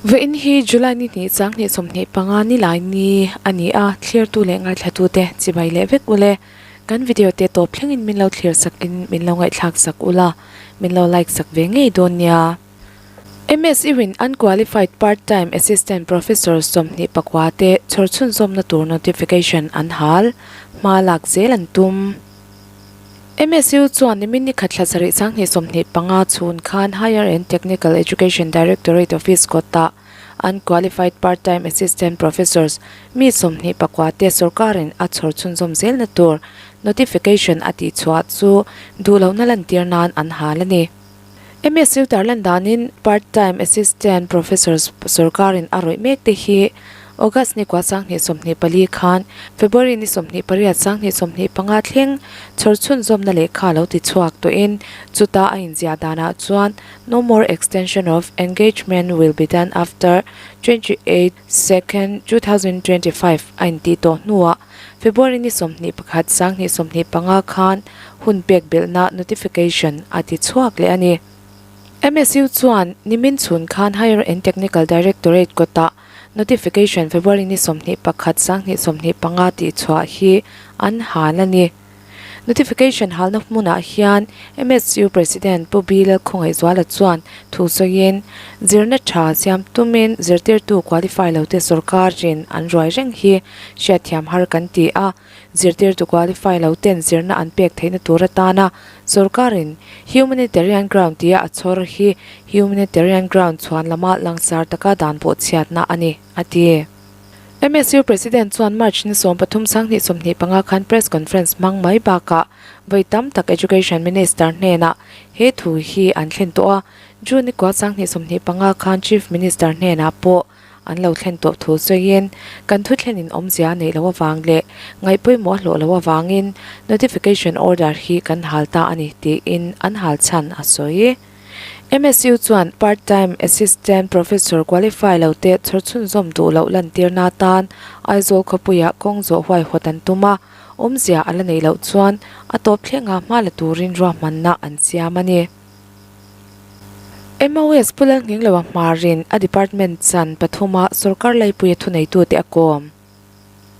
Vawiin hi July ni hnih 20 25 ni lai ni a ni a, thlirtu leh ngaithlatute chibai leh vek ule. Kan video te tawp thlengin min lo thlir sakin min lo ngaihthlak sak ula, min lo like sak ve ngei dawn nia. MSU in Unqualified Part-Time Assistant Professor 24 te chhawr chhunzawmna tur notification an hal, hma lak zel an tum. MSU chuan nimin ni khat thla sarih 2025 chhun khan Higher and Technical Education Directorate Office kawtah Unqualified Part-Time Assistant Professors mi 24 te sorkarin a chhawr chhunzawm zelna tur notification a tihchhuah chu duhlohna lantir nan an hal a ni. MSU tarlan danin Part-Time Assistant Professors sorkarin a rawih mek te hi August ni kua 2024 khan February ni 28 2025 thleng chhawr chhunzawmna lehkha lo ti chhuak tawhin chuta a inziah danah chuan No more extension of engagement will be done after 28 second 2025 a intih tawh hnuah February ni 21 2025 khan hun pek belhna notification a ti chhuak leh a ni. MSU chuan nimin chhun khan Higher and Technical Directorate kawtah notification February ni 21 2025 tih chhuah hi an hal a ni. Notification halna hmunah hian MSU President Pu Bill Khawngaihzuala chuan thu sawiin, Zirna tha siam tumin zirtirtu qualify lote sorkarin an ruai reng hi hriatthiam har kan ti a. Zirtirtu qualify lo ten zirna an pek theihna tur atana sorkarin humanitarian ground tia a chhawr hi humanitarian ground chhuan lama langsar taka dan pawh chhiatna a ni, a ti. MSU President chuan March ni 13 2025 khan press conference hmang mai bakah vawi tam tak Education Minister hnenah he thu hi an thlen tawh a, June ni kua 2025 khan Chief Minister hnenah pawh an lo thlen tawh thu sawiin kan thu thlenin awmzia neih loh avang leh ngaihpawimawh a hlawh loh avangin notification order hi kan hal ta a ni tiin an hal chhan a sawi. MSU chuan part time assistant professor qualify lo te chhawr chhunzawm duh loh lantirna atan Aizawl khawpuiah kawng zawh huaihawt an tum a, awmzia a la neih loh chuan a tawp thlenga hma la turin ruahmanna an siam a ni. MOS Pu Lalngingloa Hmarin a department chan pathuma sorkar laipuia thuneitute a kawm.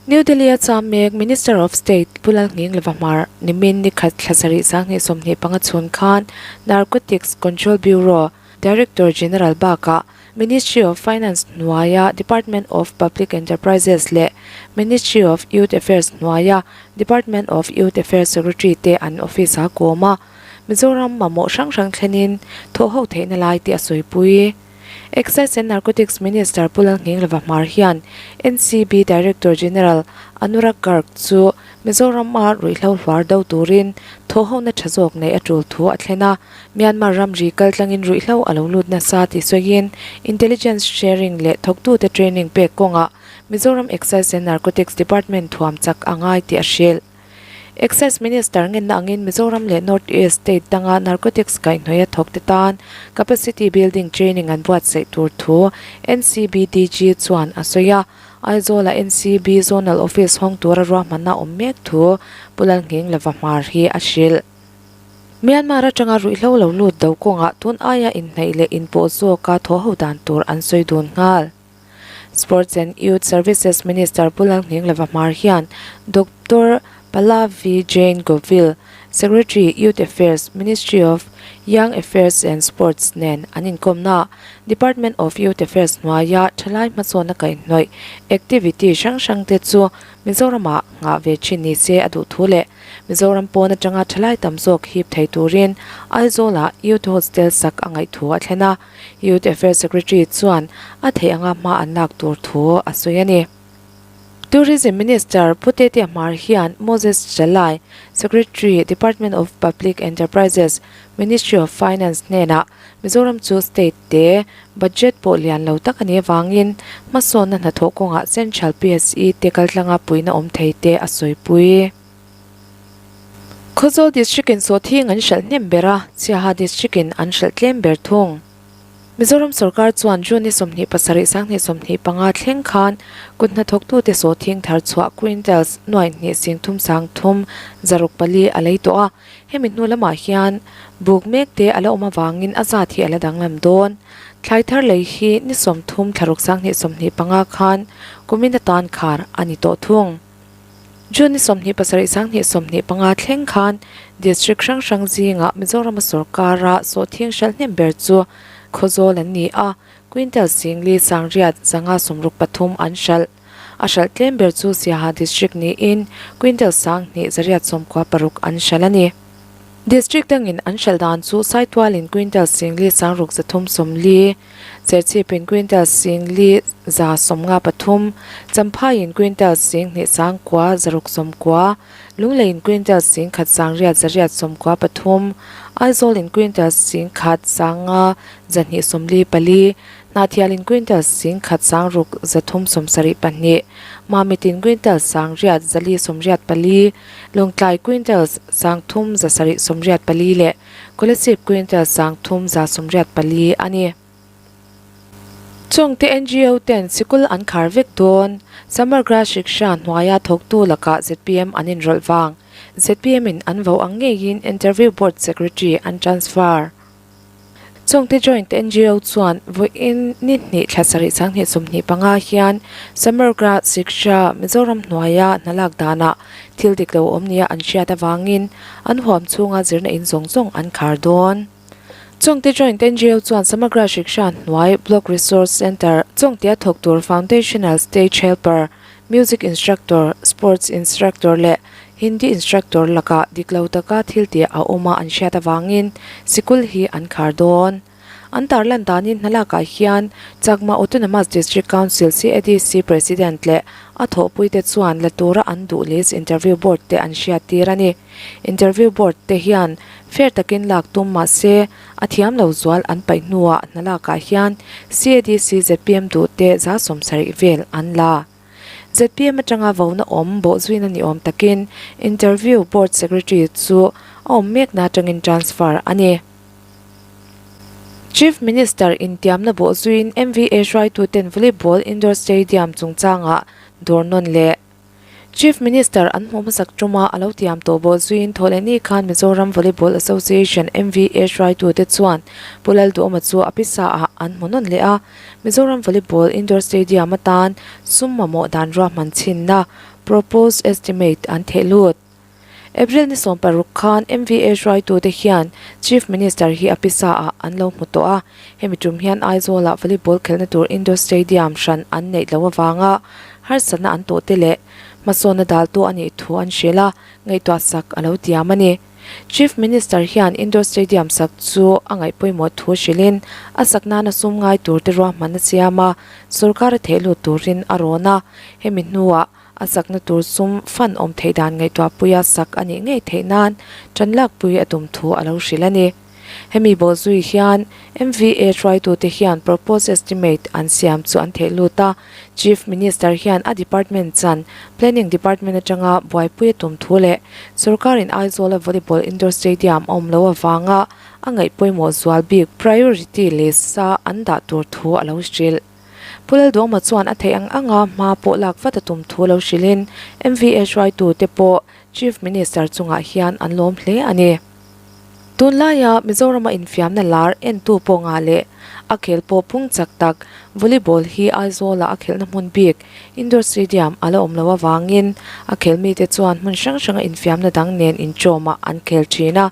New Delhi-a cham mek Minister of State Pu Lalnghinglova Hmar nimin ni khat thla sarih 2025 chhun khan Narcotics Control Bureau Director General bakah Ministry of Finance hnuaia Department of Public Enterprises leh Ministry of Youth Affairs hnuaia Department of Youth Affairs Secretary te an office-a kawm a. Mizoram mamawh hrang hrang thlenin thawhho theihna lai tih a sawipui. Excise and Narcotics Minister Pu Lalnghinglova Hmar hian NCB Director General Anurag Garg chu Mizoram-a ruihhlo hluar do turin thawhhona tha zawk neih a tul thu a thlen a, Myanmar ramri kaltlangin ruihhlo a lo lut nasa tih sawiin Intelligence sharing leh thawktute training pek kawngah Mizoram Excise and Narcotics Department thuam chak a ngai tih a hrilh. Excise Minister ngenna angin Mizoram leh North East state danga narcotics kaihhnawih a thawk te tan capacity building training an buatsaih tur thu NCB DG chuan a sawi a. Aizawl-a NCB Zonal Office hawng tura ruahmanna awm mek thu Pu Lalnghinglova Hmar hi a hrilh. Myanmar atanga ruihhlo lo lut do kawngah tun aia inhnaih leh inpawh zawka thawhho dan tur an sawi dun nghal. Sports and Youth Services Minister Pu Lalnghinglova Hmar hian Doctor Pallavi Jain Govil, Secretary, Youth Affairs, Ministry of Young Affairs and Sports nen an inkawmna Department of Youth Affairs hnuaia thalai hmasawnna kaihhnawih activity hrang hrang te chu Mizoramah nghah ve thin ni se a duh thu leh Mizoram pawn atanga thalai tam zawk hip thei turin Aizawlah Youth Hostel sak a ngaih thu a thlen a. Youth Affairs Secretary chuan a theih anga hma an lak tur thu a sawi a ni. Tourism Minister Pu Tetea Hmar hian Moses Jalai, Secretary, Department of Public Enterprises, Ministry of Finance hnenah Mizoram chu state te budget pawh lian lo tak a nih avangin hmasawnna hnathawh kawngah Central PSE te kaltlanga puihna awm thei te a sawipui. Khawzawl District in sawhthing an hralh hnem ber a, Siaha District in an hralh tlem ber thung. Mizoram sorkar chuan June ni 27 2025 thleng khan kut hnathawktute sawhthing thar chhuah quintals nuaih hnih sing thum sang thum zaruk pali a lei tawh a, hemi hnu lamah hian buk mek te a la awm avangin a zat hi a la danglam dawn. Thlai thar lei hi ni 30 thlaruk 2025 khan kumin atan khar a ni tawh thung. June ni 27 2025 thleng khan District hrang hrang zingah Mizorama sorkara sawhthing hralh hnem ber chu Khawzawl an ni a, quintal singli sangriat zanga sawmruk pathum an hralh. A hralh tlem ber chu Siaha District niin quintal sanghnih zariat sawmkua paruk an hralh a ni. District dangin an hralh dan chu Saitualin quintal singli sangruk zathum sawmli, Serchhipin quintal singli 153 pathum, Champhaiin quintal 2 sangkua zaruk sawmkua, Lungleiin quintal 1 sangriat zariat sawmkua pathum, Aizawlin quintal 1 sanga zahnih sawmli pali, Hnahthialin quintal 1 sangruk zathum sawmsarih pahnih, Mamitin quintal sangriat zali sawmriat pali, Lawngtlai quintal sangthum zasarih sawmriat pali leh Kolasib quintal 3184 a ni. Chungte NGO ten sikul an khar vek dawn. Samagra Shiksha hnuaia thawktu lakah zpm an inrawlh vang. Zpm in an vo ang ngeiin Interview Board Secretary an transfer. Chungte Joint NGO chuan vawiin ni hnih thla sarih 2025 hian Samagra Shiksha Mizoram hnuaia hna lak danah thil dik lo awm nia an hriat avangin an huam chhunga zirna in zawng zawng an khar dawn. Chungte Joint NGO chuan Samagra Shiksha hnuai Block Resource Centre chungtea thawk tur Foundational Stage Helper, Music Instructor, Sports Instructor leh Hindi Instructor lakah dik lo taka thil tih a awm a an hriat avangin sikul hi an khar dawn. An tarlan danin hnalakah hian Chakma Autonomous District Council, CADC, President leh a thawhpuite chuan la tura an duh list interview board te an hriattir a ni. Interview board te hian fair takin lak tum mah se a thiam lo zual an paih hnuah hnalakah hian CADC zpm duhte 70 vel an la. Zpm atanga vona awm bawhzuina ni awm takin interview board secretary chu a awm mekna atangin transfer a ni. Chief Minister intiamna bawhzuiin MVA hruaituten volleyball indoor stadium chungchangah dawr nawn leh Chief Minister an hmuh hmasak tuma a lo tiam tawh bawhzuiin Thawhlehni khan Mizoram Volleyball Association, MVA, hruaitute chuan Pu Lalduhawma chu a pisa ah an hmu nawn leh a. Mizoram Volleyball Indoor Stadium atan sum mamawh dan ruahman chhinna, proposed estimate, an theh lut. April ni 16 khan MVA hruaitute hian Chief Minister hi a pisa ah an lo hmu tawh a, hemi tum hian Aizawlah volleyball khelhna tur indoor stadium hran an neih loh avanga harsatna an tawhte leh hmasawnna daltu a nih thu an hrilh a, ngaihtuah sak a lo tiam a ni. Chief Minister hian indoor stadium sak chu a ngaih pawimawh thu hrilhin a sak nana sum ngai turte ruahman a siam a, sorkar a theh lut turin a rawn a, hemi hnuah A sakna tur sum fund awm theih dan ngaihtuahpuia sak a nih ngei theih nan tan lakpui a tum thu a lo hrilh a ni. Hemi bawhzui hian MVA hruaitute hian proposed estimate an siam chu an theih lut a, Chief Minister hian a department chan Planning Department atanga buaipui a tum thu leh sorkarin Aizawla volleyball indoor stadium a awm loh avanga a ngaih pawimawh zual bik priority list-a an dah tur thu a lo hrilh. Pu Lalduhawma chuan a theih ang anga hma pawh lak vat a tum thu lo hrilhin MVA hruaitute pawh Chief Minister chungah hian an lawm hle a ni. Tunlaia Mizorama infiamna lar entu pawh ngah leh a khel pawh pung chak tak volleyball hi Aizawla a khelhna hmun bik Indoor Stadium a la awm loh avangin a khel mite chuan hmun hrang hranga infiamna dang nen inchawmah an khel thin a.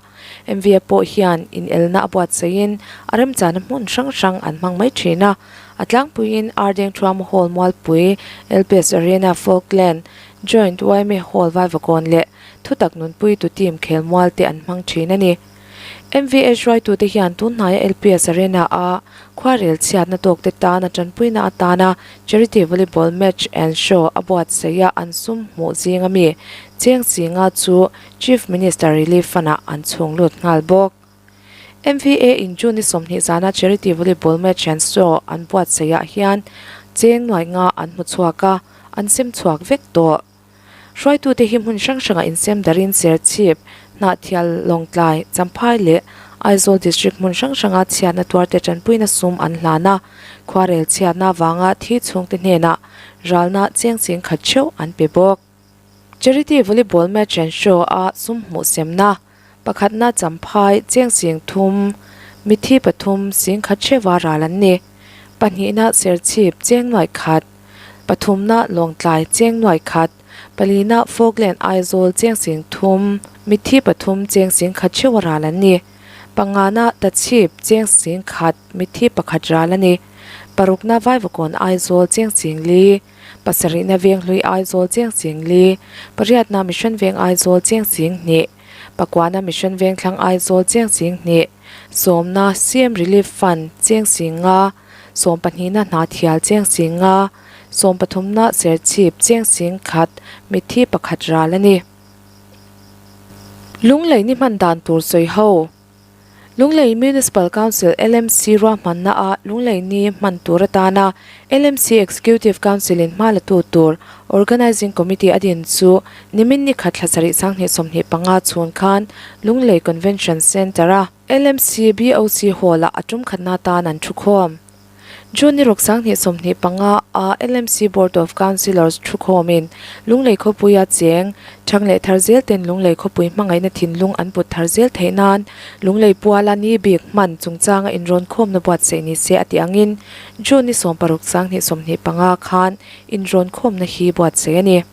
MVA pawh hian inelna a buatsaihin a remchana hmun hrang hrang an hmang mai thin a. A tlangpuiin Ardengthuama Hall Mualpui, LPS Arena Falkland, Joint yma Hall Vaivakawn leh Thutak Nunpuitu Team khelmual te an hmang thin a ni. MVA hruaitute hian tun hnaia LPS Arena a khuarel chhiatna tawkte tana tanpuina atana Charity Volleyball Match and Show a buatsaih a an sum hmuh zing ami Cheng Singa chu Chief Minister Relief Fund-ah an chhung lut nghal bawk. MVA in June ni 20 zana Charity Volleyball Match and Show an buatsaihah hian cheng nuaih nga an hmu chhuak a, an sem chhuak vek tawh. Hruaitute hi hmun hrang hrangah insem darin Serchhip, Hnahthial, Lawngtlai, Champhai leh Aizawl District hmun hrang hranga chhiatna tuarte tanpuina sum an hlan a, khuarel chhiatna avanga thi chhungte hnenah ralna cheng ching khat theuh an pe bawk. Charity Volleyball Match and Show a sum hmuh semna pakhatna Champhai cheng sing thum, mithi pathum sing khat hreva ral an ni. Pahnihna Serchhip cheng nuai khat, pathumna Lawngtlai cheng nuai khat, palina Falkland Aizawl cheng sing thum, mithi pathum cheng sing khat hreva ral an ni. Pangana Tachhip cheng sing khat, mithi pakhat ral a ni. Parukna Vaivakawn Aizawl cheng sing li, Pasarihna Venghlui Aizawl Cheng Sing Li, Pariatna Mission Veng Aizawl Cheng Sing Hnih, Pakuana Mission Vengthlang Aizawl Cheng Sing Hnih, Sawmna CM Relief Fund Cheng Sing Nga, Sawmpahnihna Hnathial Cheng Sing Nga, Sawmpathumna Serchhip Cheng Sing Khat, Mitthi pakhat ral a ni. Lunglei ni hman dan tur sawi ho. Lunglei Municipal Council, LMC, ruahmanna ah Lunglei ni hman tur atana LMC Executive Council in hma la tu tur Organising Committee a din chu nimin ni khat thla sarih sanghnih 25 chhun khan Lunglei Convention Centre a LMC BOC Hall ah a tum khatna atan an thukhawm. June ni ruk 2025 a LMC Board of Councillors thukhawmin Lunglei khawpuia cheng thang leh thar zel ten Lunglei khawpui hmangaihna thinlung an put thar zel theih nan Lunglei puala ni bik hman chungchanga inrawnkhawmna buatsaih ni se a tih angin June ni 16 2025 khan inrawnkhawmna hi buatsaih a ni.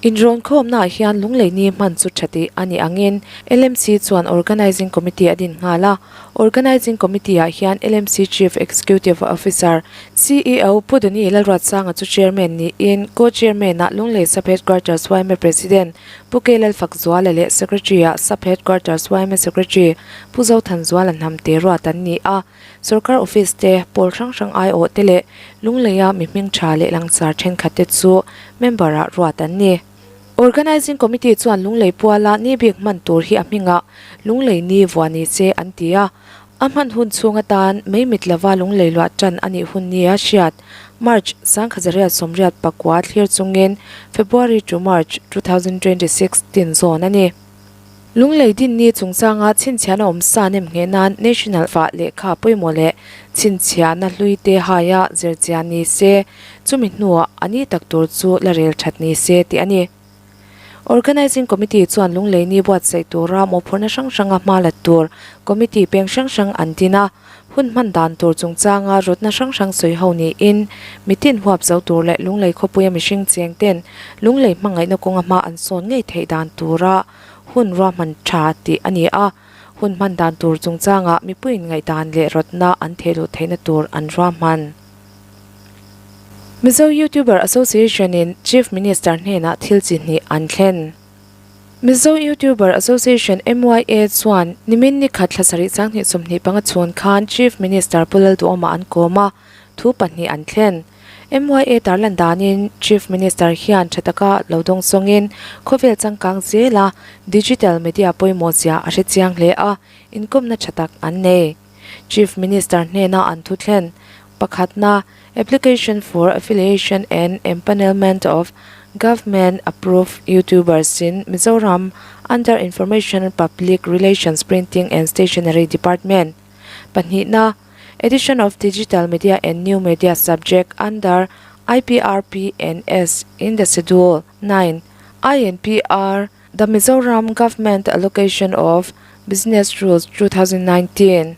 Inrawnkhawmnaah hian Lunglei ni hman chu tha tih a nih angin LMC chuan Organising Committee a din nghal a. Organising Committee-ah hian LMC Chief Executive Officer, CEO, Pu Dani Lalruatsanga chu Chairman niin Co-Chairman-ah Lunglei Sub-Headquarters yma President Pu K Lalfakzuala leh Secretary-ah Sub-Headquarters yma Secretary Pu Zothanzuala Hnamte ruat an ni a. Sorkar office te, pawl hrang hrang aiawh te leh Lungleia mi hming tha leh langsar thenkhat te chu member ah ruat an ni. Organising Committee chuan Lunglei puala ni bik hman tur hi a hmingah Lunglei ni vuah ni se an ti a. A hman hun chhung atan mei mit lova Lunglei luah tan a nih hun nia hriat March 1989 thlir chungin February to March 2026 tin zawn a ni. Lunglei dinni chungchanga chhinchhiahna awm sa nem ngheh nan National fah lehkha pawimawh leh chhinchhiahna hlui te haia zirchian ni se, chumi hnuah a ni tak tur chu la rel that ni se tih a ni. Organising Committee chuan Lunglei ni buatsaih tura mawhphurhna hrang hranga hma la tur Committee peng hrang hrang an din a, hun hman dan tur chungchanga rawtna hrang hrang sawi ho niin mitin huap zo tur leh Lunglei khawpuia mihring cheng ten Lunglei hmangaihna kawnga hma an sawn ngei theih dan tura hun ruahman tha tih a ni a, hun hman dan tur chungchangah mipuiin ngaihdan leh rawtna an thehluh theihna tur an ruahman. Mizo Youtuber Association in Chief Minister hnenah thil chi hnih an thlen. Mizo Youtuber Association, MYA, chuan nimin ni khat thla sarih 2025 chhun khan Chief Minister Pu Lalduhawma an kawm a, thu pahnih an thlen. MYA tarlan danin Chief Minister hian tha taka lo dawng sawngin khawvel changkang zela digital media pawimawh zia a hre chiang hle a, inkawmna tha tak an nei. Chief Minister hnena an thu thlen pakhatna Application for Affiliation and Empanelment of Government Approved YouTubers in Mizoram under Information Public Relations Printing and Stationery Department Pahnihna Edition of Digital Media and New Media Subject under IPRPNS in the Schedule 9 INPR The Mizoram Government Allocation of Business Rules 2019.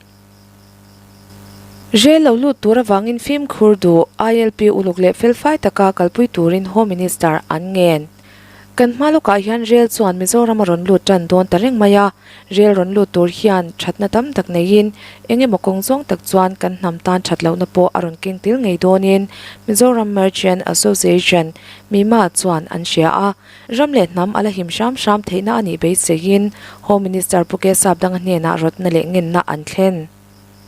Rel lo lut tur avangin fimkhur duh ILP uluk leh felfai taka kalpui turin Home Minister an ngen. Kan hma lawkah hian rel chuan Mizoram a rawn lut tan dawn ta reng mai a, rel rawn lut tur hian thatna tam tak neiin eng emaw kawng zawng tak chuan kan hnam tan that lohna pawh a rawn keng tel ngei dawnin Mizoram Merchant Association, MIMA, chuan an hria a. Ram leh hnam a la him hram hram theihna a nih beiseiin Home Minister Pu Kesap Danga hnenah rawtna leh ngenna an thlen.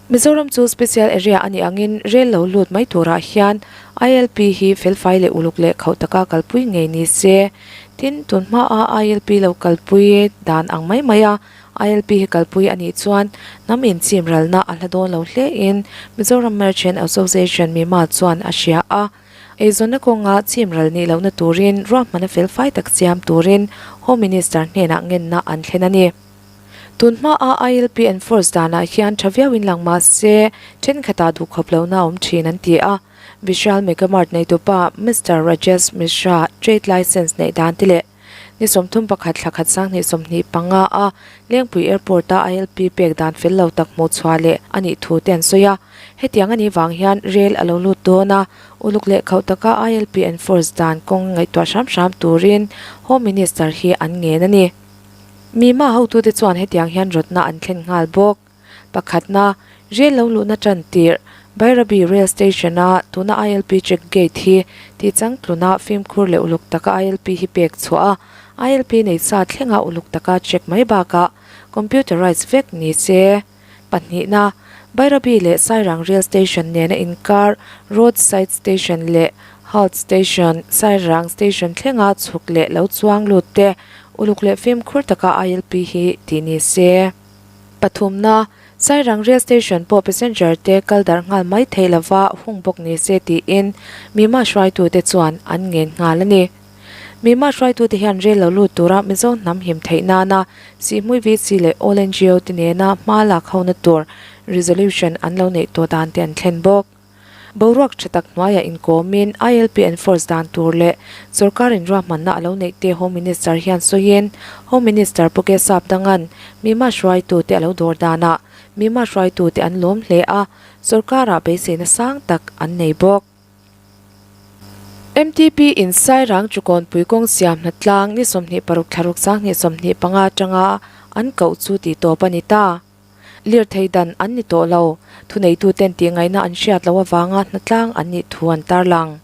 Mizoram chu Special Area a nih angin rel lo lut mai turah hian ILP hi felfai leh uluk leh khauh taka kalpui ngei ni se. Tin, tun hmaa ILP lo kalpui dan ang mai maia ILP hi kalpui a nih chuan hnam inchim ralna a hla dawn lo hlein Mizoram Merchant Association, MIMA, chuan a hria a. Eizawnna kawnga chim ral nih lohna turin ruahmana felfai tak siam turin Home Minister hnenah ngenna an thlen a ni. Tun hmaa ILP enforce danah hian tha viauin lang mah se, thenkhatah duhkhawp lohna a awm thin an ti a. Vishal Mega Mart neitupa Mister Rajesh Mishra trade licence neih dan te leh ni 31 thla khat 2025 a Lengpui Airport a ILP pek dan fel lo tak hmuh chhuah leh a nih thu te an sawi a. Hetiang a nih vang hian rel a lo lut dawn a, uluk leh khauh taka ILP enforce dan kawng ngaihtuah hram hram turin Home Minister hi an ngen a ni. Mima hotute chuan hetiang hian rawtna an thlen nghal bawk. Pakhatna, rel lo luhna tan tirh, Bairabi Rail Station-a tuna ILP check gate hi tihchangtluna fimkhur leh uluk taka ILP hi pek chhuah a, ILP nei sa thlenga uluk taka check mai bakah computerise vek ni se. Pahnihna, Bairabi leh Sairang Rail Station nena inkar Road Side Station leh Halt Station, Sairang Station thlenga chhuk leh lo chuang lut te uluk leh fimkhur taka ILP hi tih ni se. Pathumna, Sairang Rail Station pawh passenger te kal darh nghal mai theih lova hung bawk ni se tiin Mima hruaitute chuan an ngen nghal a ni. Mima hruaitute hian rail lo lut tura Mizo hnam him theih nana Sihhmui VC leh All NGO te nena hma lak hona tur resolution an lo neih tawh dan te an thlen bawk. Boruak tha tak hnuaiah inkawmin ILP enforce dan tur leh sorkarin ruahmanna a lo neih te Home Minister hian sawiin Home Minister Pu Kesap Dangan Mima hruaitute a lo dawr danah Mima hruaitute an lawm hle a, sorkarah beiseina sang tak an nei bawk. MTP in Sairang Chukawnpui kawng siam hnatlang ni 26 thlaruk 2025 atanga an koh chu tihtawp a ni ta. Lirthei dan an ni tawh lo. Thuneituten tihngaihna an hriat loh avanga hnatlang an nih thu an tarlang.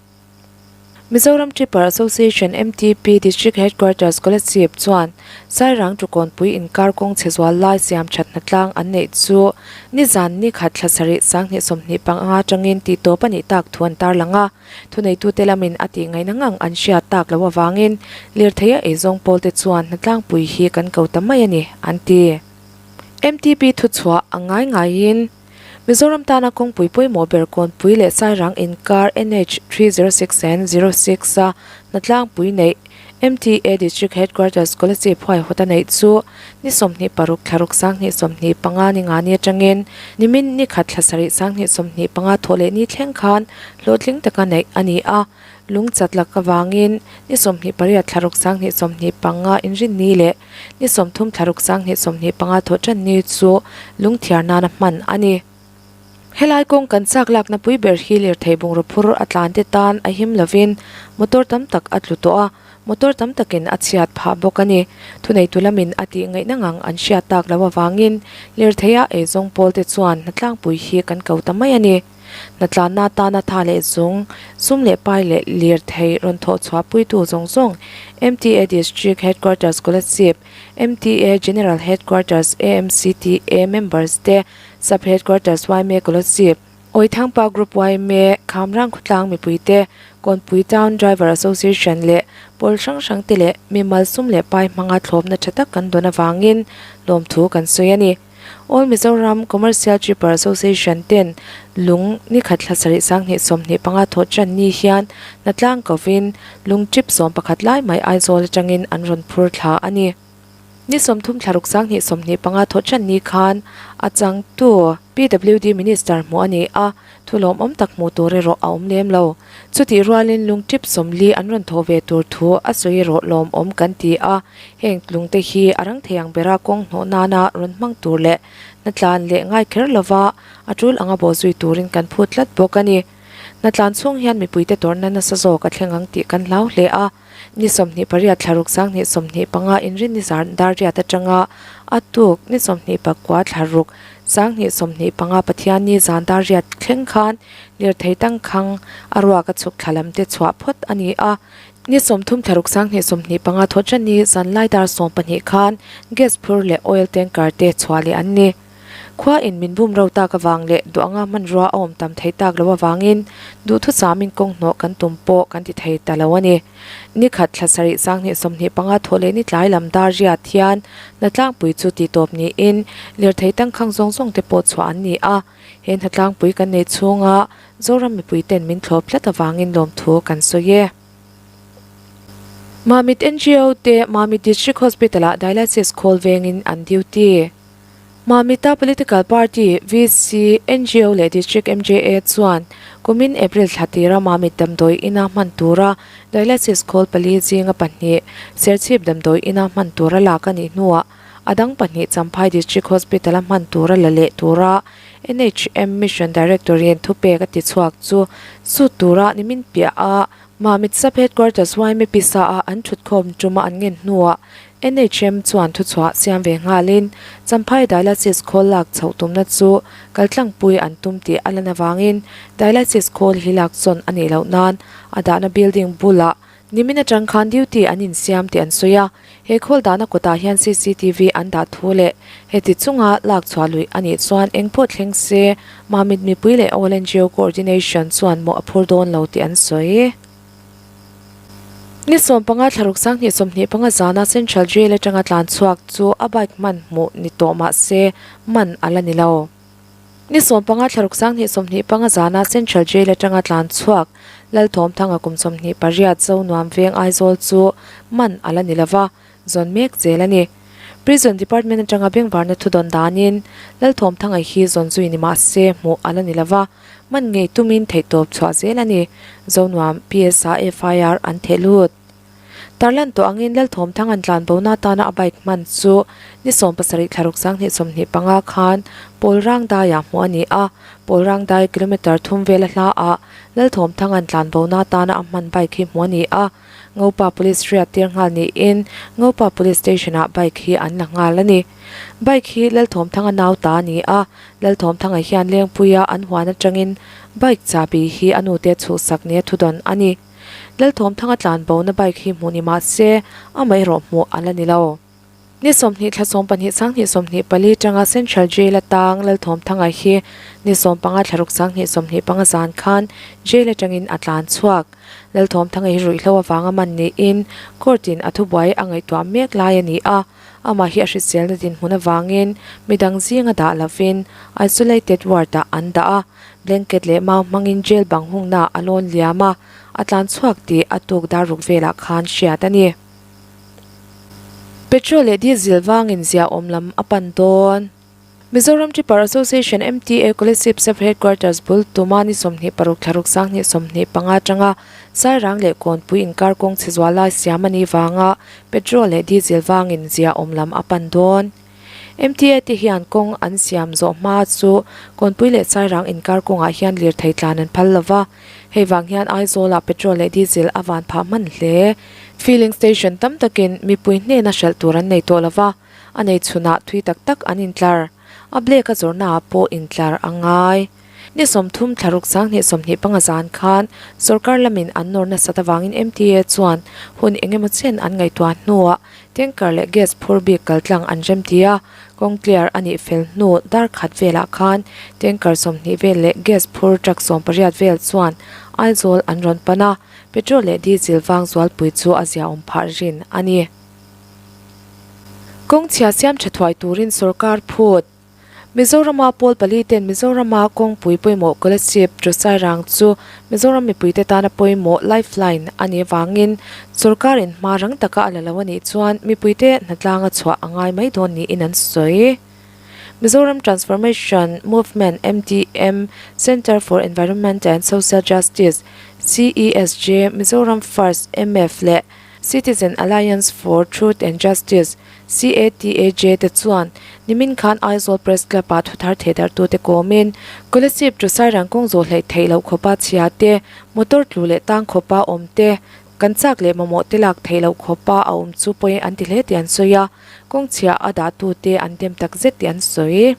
Mizoram Tripper Association, MTP, District Headquarters Kolasib chuan Sairang Tukawnpui inkar kawng chhe zual lai siam that hnatlang an neih chu nizan ni khat thla sarih 2025 atangin tihtawp a nih tak thu an tarlang a. Thuneitute lamin a tihngaihna ngang an hriat tak loh avangin lirtheia eizawng pawlte chuan hnatlangpui hi kan ko ta mai a ni, an ti. MTP thuchhuah a ngai ngaiin Mizoram tana kawngpui pawimawh ber Kawnpui leh Sairang inkar NH 306 and 06 a hnatlangpui neih MTA District Headquarters Kolasib huaihawt a neih chu ni 26 thlaruk 2025 ni nga ni atangin nimin ni khat thla sarih 2025 thawh leh ni thleng khan hlawhtling taka neih a ni a. Lung chat lak avangin ni 28 thlaruk 2025 inrinni leh Ni 30 thlaruk 2025 thawh tan ni chu lungthiar nana hman a ni. Helai kawng kan chak lakna pui ber hi lirthei bungraw phur a tlan te tan a him lovin motor tam tak a tlu tawh a, motor tam takin a chhiat phah bawk a ni. Thuneitu lamin a tih ngaihna ngang an hriat tak loh avangin lirtheia eizawng pawl te chuan hnatlangpui hi kan ko ta mai a ni. Hnatlanna atana tha leh zung, sum leh pai leh lirthei rawn thawh chhuah puitu zawng zawng, MTA District Headquarters Kolasib, MTA General Headquarters AMCTA Members te, Sub Headquarters yma Kolasib, Awithangpa Group yma, Khamrang Khawtlang mipui te, Kawnpui Town Driver Association leh pawl hrang hrang te leh mimal sum leh pai hmanga thlawpna tha tak kan dawn avangin lawmthu kan sawi a ni. All Mizoram Commercial Tripper Association ten lung ni khat thla sarih 2025 thawh tan ni hian hnatlang kovin lung trip 11 lai mai Aizawl atangin an rawn phur thla a ni. Ni 30 thlaruk 2025 thawh tan ni khan a changtu PWD Minister hmuh a ni a, thu lawmawm tak hmuh tur erawh a awm lem lo. Chutih rualin lung trip 40 an rawn thawh ve tur thu a sawi erawh lawmawm kan ti a. Heng tlungte hi a rang thei ang bera kawng hnawh nana rawn hmang tur leh hnatlan leh ngai kher lova a tul anga bawh zui turin kan phut tlat bawk a ni. Hnatlan chhung hian mipuite tawrhna nasa zawk a thleng ang tih kan hlau hle a. Ni 28 thlaruk 2025 inrin ni zar dar riat atanga a tuk ni 29 thlaruk 2025 Pathianni zan dar riat thleng khan lirthei tangkhang a ruak a chhuk thla lam te chhuah phawt a ni a. Ni 30 thlaruk 2025 thawh tan ni zanlai dar 12 khan gas phur leh oil tanker te chhuah leh an ni. Khua in min bum ro tak avang leh duh anga hmanrua a awm tam thei tak lo avangin duhthusamin kawng hnawh kan tum pawh kan ti thei ta lo a ni. Ni khat thla sarih 2025 thawh leh ni tlai lam dar riat hian hnatlangpui chu tihtawp niin lirthei tangkhang zawng zawng te pawh chhuah an ni a. He hnatlangpui kan nei chhunga Zoram mipui ten min thlawp tlat avangin lawmthu kan sawi e. Mamit NGO te Mamit District Hospital ah dialysis khawl vengin an duty. Mamita Political Party, VC, ngo leh District MJA chuan kumin April thla tira Mamit damdawi ina hman tura dialysis khawl pali zinga pahnih Serchhip damdawi ina hman tura lak a nih hnuah a dang pahnih Champhai District Hospital a hman tura la leh tura NHM Mission Director-in thupek a ti chhuak chu sut tura nimin piah a Mamit Sub Headquarters YMA pisa a an thutkhawm tuma an ngen hnuah NHM chuan thuchhuah siam ve nghalin Champhai Dialysis khawl lak chhoh tumna chu kaltlangpui an tum tih a lan avangin Dialysis khawl hi lak chawn a nih loh nan a dahna building bulah nimin atang khan duty an insiam tih an sawi a. He khawl dahna kawtah hian cctv an dah thu leh heti chunga lak chhuah luih a nih chuan eng pawh thleng se Mamit mipui leh All ngo Coordination chuan mawh a phur dawn lo tih an sawi. Ni sawmpanga thlaruk sanghnih 25 zana Central Jail atanga tlan chhuak chu a bike hman hmuh ni tawh mah se man a la ni lo. Ni sawmpanga thlaruk sanghnih 25 zana Central Jail atanga tlan chhuak Lalthawmthanga kum 28 Zonuam veng Aizawl chu man a la ni lo va, zawn mek zel a ni. Prison Department atanga bengvarna thudawn danin Lalthawmthanga hi zawn zui ni mah se hmuh a la ni lo va, man ngei tumin theihtawp chhuah zel a ni. Zonuam PS-ah FIR an theh lut. Tarlan tawh angin Lalthawmthanga'n tlanbona atana a bike hman chu ni 17 thlaruk 2025 khan Pawlrangdaiah hmuh a ni a, Pawlrangdai kilometre thum vela hlaah Lalthawmthanga'n tlanbona atana a hman bike hi hmuh a ni a, Ngopa Police hriat tir nghal niin Ngopa Police Station-ah bike hi an la nghal a ni. Bike hi Lalthawmthanga nau ta a ni a, Lalthawmthanga hian Lengpuia an huan atangin bike chahbi hi a nute chhuhsak nia thudawn a ni. Lalthawmthanga tlanbona bike hi hmuh ni mah se, amaherawh hmuh a la ni lo. Ni 20 thla 12 sanghnih 24 tanga Central Jail atang Lalthawmthanga hi ni 15 thla ruk sanghnih 25 zan khan jail atangin a tlan chhuak. Lalthawmthanga hi ruihhlo avanga man niin court in a thubuai a ngaihtuah mek lai a ni a, amah hi a hriselna dinhmun avangin midang zinga dah lovin isolated ward ah an dah a. Blanket leh mau hmangin jail bang hungna a lawn liam a, a tlan chhuak tih a tuk dar ruk velah khan hriat a ni. Petrol leh diesel vangin ziahawm lam a pan dawn. Mizoram Tipper Association, MTA, Kolasib Sub Headquarters bul tuma ni 26 thlaruk 2025 atanga Sairang leh Kawnpui inkar kawng chhe zual lai siam a nih vanga petrol leh diesel vangin ziahawm lam a pan dawn. MTA te hian kawng an siam zawh hma chu Kawnpui leh Sairang inkar kawngah hian lirthei tlan an phal lo va, hei vang hian Aizawlah petrol leh diesel a van phah hman hle. Filling station tam takin mipui hnena hralh tur an nei tawh lo va, a nei chhunah thui tak tak an intlar. A blek a zawrhnaah pawh intlar a ngai. Ni 30 thlaruk 2025 zan khan sorkar lamin an nawr nasat avangin MTA chuan hun engemaw chen an ngaihtuah hnuah Tanker leh gas phur bik kaltlang an rem ti a, kawng clear a nih fel hnu dar khat velah khan tanker 20 vel leh gas phur truck 18 vel chuan Aizawl an rawn pan a, petrol leh diesel vang zualpui chu a ziaawm phah rin a ni. Kawng chhia siam tha thuai turin sorkar phut. Mizorama pawl pali ten Mizorama kawngpui pawimawh Kolasib Josairang chu Mizoram mipuite tana pawimawh lifeline a nih avangin sorkarin hma rang taka a la lo a nih chuan mipuite hnatlanga chhuah a ngai mai dawn niin an sawi. Mizoram Transformation Movement, MTM, Centre for Environment and Social Justice, CESJ, Mizoram First, MF, leh Citizen Alliance for Truth and Justice, CATAJ te chuan nimin khan Aizawl Press Club ah thuthar thehdarhtute kawmin Kolasib to Sairang kawng zawh hleih theih loh khawpa chhia te, motor tlu leh tang khawpa awm te, kan chak leh mamawh te lak theih loh khawpa a awm chu pawi an ti hle tih an sawi a, kawng chhia a dahtute an dem tak zet tih an sawi.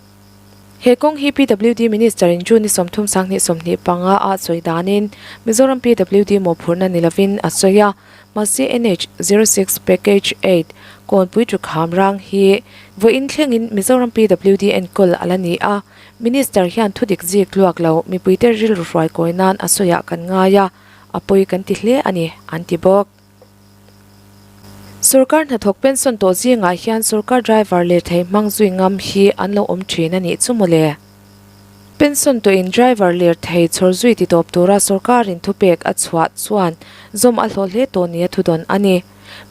He kawng hi PWD Minister in June ni 30 20 25 ah sawi danin Mizoram PWD mawhphurhna ni lovin a sawi a, Mahse NH zero six Package eight Kawnpui chu kham rang hi vawiin thlengin Mizoram PWD enkawl a la ni a, Minister hian thudik zik luak lo mipuite rilru hruai kawi nan a sawiah kan ngai a, a pawi kan ti hle a ni, an ti bawk. Sorkar hnathawk pension tawh zingah hian sorkar driver lirthei hmang zui ngam hi an lo awm thin a nih chu mawle. Pension tawhin driver lirthei chhawr zui ti tawp tura sorkarin thupek a chhuah chuan zawm a hlawh hle tawh nia thudawn a ni.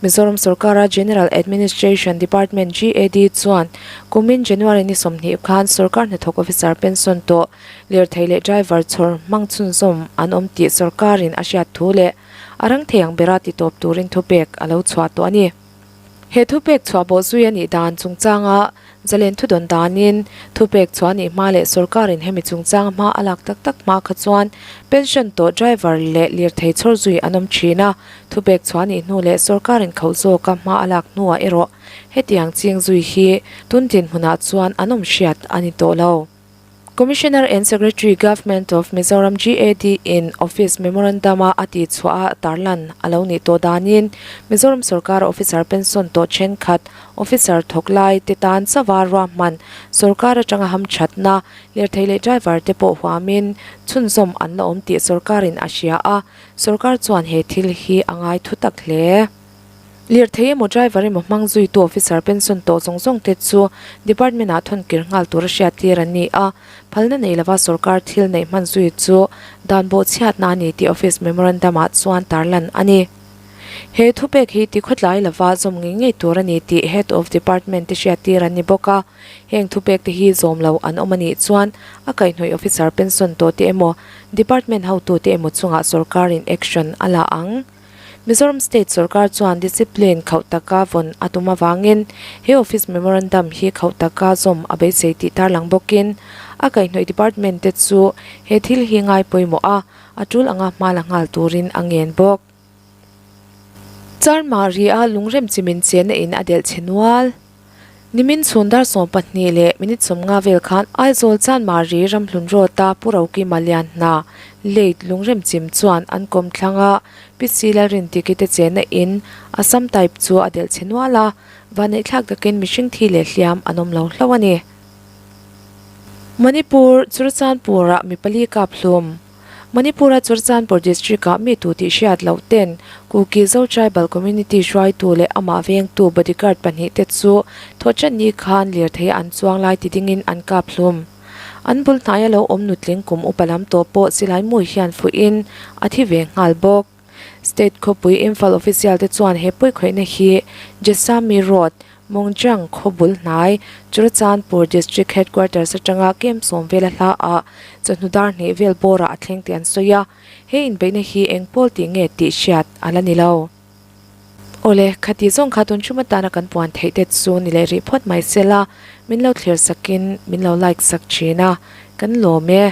Mizoram sorkara General Administration Department, GAD, chuan kumin January ni 20 khan sorkar hnathawk officer pension tawh lirthei leh driver chhawr hmang chhunzawm an awm tih sorkarin a hriat thu leh a rang thei ang bera titawp turin thupek a lo chhuah tawh a ni. He thupek chhuah bawh zui a nih dan chungchanga zalen thudawn danin thupek chhuah a nih hma leh sorkarin hemi chungchanga hma a lak tak tak hma kha chuan pension tawh driver leh lirthei chhawr zui an awm thin a, thupek chhuah a nih hnu leh sorkarin khauh zawka hma a lak hnuah erawh hetiang ching zui hi tun dinhmunah chuan an awm hriat a ni tawh lo. Commissioner and Secretary Government of Mizoram GAD in Office Memorandum a a tih chhuah a tarlan a lo nih tawh danin Mizoram sorkar officer pension tawh thenkhat officer thawk lai te tan chauha ruahman sorkar atanga hamthatna lirthei leh driver te pawh huamin chhunzawm an la awm tih sorkarin a hria a, sorkar chuan he thil hi a ngai thu tak hle. Lirthei emaw driver emaw hmang zuitu officer pension tawh zawng zawng te chu department ah thawn kir nghal tur a hriat tir an ni a, phalna nei lova sorkar thil neih hman zui chu dan bawhchhiatna a ni tih office memorandum ah chuan tarlan a ni. He thupek hi tikhawtlai lova zawm ngei ngei tur a ni tih head of department te hriat tir an ni bawk a, heng thupek te hi zawm lo an awm a nih chuan a kaihhnawih officer pension tawh te emaw department hotu te emaw chungah sorkarin action a la ang. Mizoram State sorkar chuan discipline khauh taka vawn a tum avangin he office memorandum hi khauh taka zawm a beisei tih tarlang bawkin a kaihhnawih department te chu he thil hi ngai pawimawh a, a tul anga hma la nghal turin a ngen bawk. Charma ri a lungrem chimin chenna in a delh che nual. Nimin chhun dar 12 leh minute 50 vel khan Aizawl Chanmari Ramhlun Road-a Pu Rokima lian hna late lungrem chim chuan an kawm thlang a, Pi Lalrintiki te chenna in Assam type chu a delh chhe nual a, vanneihthlak takin mihring thi leh hliam an awm lo hlauh a ni. Manipur, Churachandpur-ah mi pali kap hlum. Manipur-a Churachandpur District-ah mi tu tih hriat loh ten Kuki Zo Tribal Community hruaitu leh amah vengtu bodyguard pahnihte chu thawhṭanni khan lirthei an chuang lai ti dingin an kap hlum. An bul hnaia lo awm nutling kum upa lam tawh pawh silai mui hian fuihin a thi ve nghal bawk. State khawpui Imphal official te chuan he pawikhawihna hi Jesami Road, Mongjang khaw bul hnai, Churachandpur District Headquarters atanga kem sawm vela hla ah chawhnu dar hnih vel bawrah a thleng tih an sawi a, he inbeihna hi eng pawl tih nge tih hriat a la ni lo. Awle, khati zawng kha tun ṭhum atana kan puan theih te chu ni leh rih phawt mai se la, min lo thlir sakin min lo like sak ṭhin a, kan lawm e.